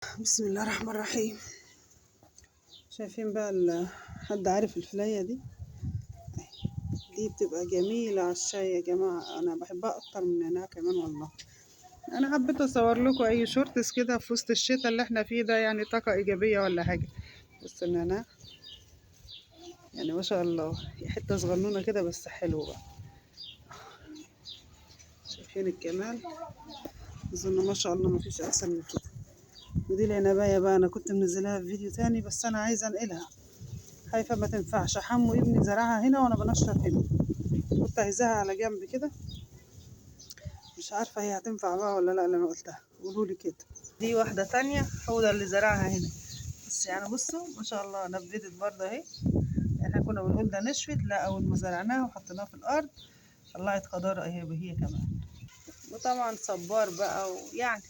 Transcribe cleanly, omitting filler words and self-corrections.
بسم الله الرحمن الرحيم. شايفين بقى حد عارف الفلية دي؟ دي بتبقى جميلة على الشاي يا جماعة، أنا بحبها أكتر من النعناع كمان والله. أنا حبيت أصور لكم أي shorts كده في وسط الشتاء اللي احنا فيه ده، يعني طاقة إيجابية ولا حاجة. بصوا النعناع يعني ما شاء الله، حتة صغنونة كده بس حلوة بقى. شايفين الجمال؟ أظن ما شاء الله ما فيش أحسن من كده. ودي العنباية بقى، أنا كنت منزلها في فيديو تاني بس أنا عايزة أنقلها، خايفة ما تنفعش. حمو ابني زرعها هنا وأنا بنشر هنا، كنت عايزاها على جنب كده، مش عارفة هي هتنفع بقى ولا لا اللي أنا قلتها، قولوا لي كده. دي واحدة تانية حوضة اللي زرعها هنا، بس يعني بصوا ما شاء الله نبتت برضه أهي. احنا كنا بنقول ده نشفت، لا أول ما زرعناها وحطيناها في الأرض طلعت خضار أهي هي كمان. وطبعا صبار بقى ويعني